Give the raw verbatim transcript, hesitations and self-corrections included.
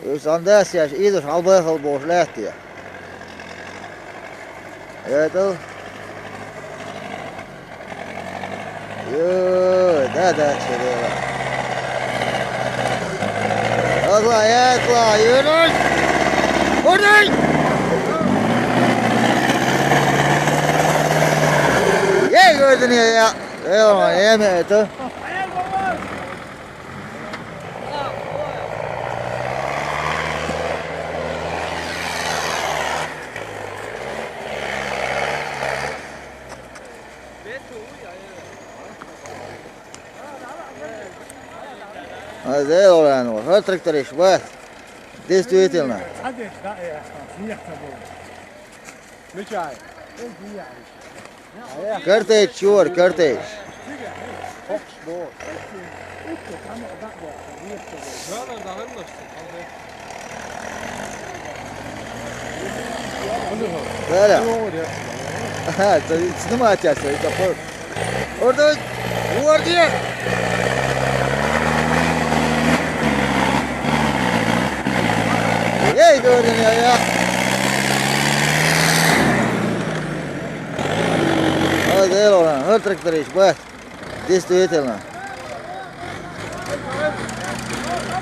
Уьш цхьана дас еш, изаш хьалбайхал бохуш лаьттий? ХӀетал. Йой, да, да, чедела. Азла, ятла, юрой! Урой! Ей, гойдани я! Эй, ма, эми это. А, зело лаьнна, хӀара тракторист бац. Действительно. Мичай? Картечь, чур, картечь. Далее. Ага, это снимать я всё, это по-, Орден! Орден! Эй, говорю, я, я. А, здорово, вот тракторист, бать. Действительно.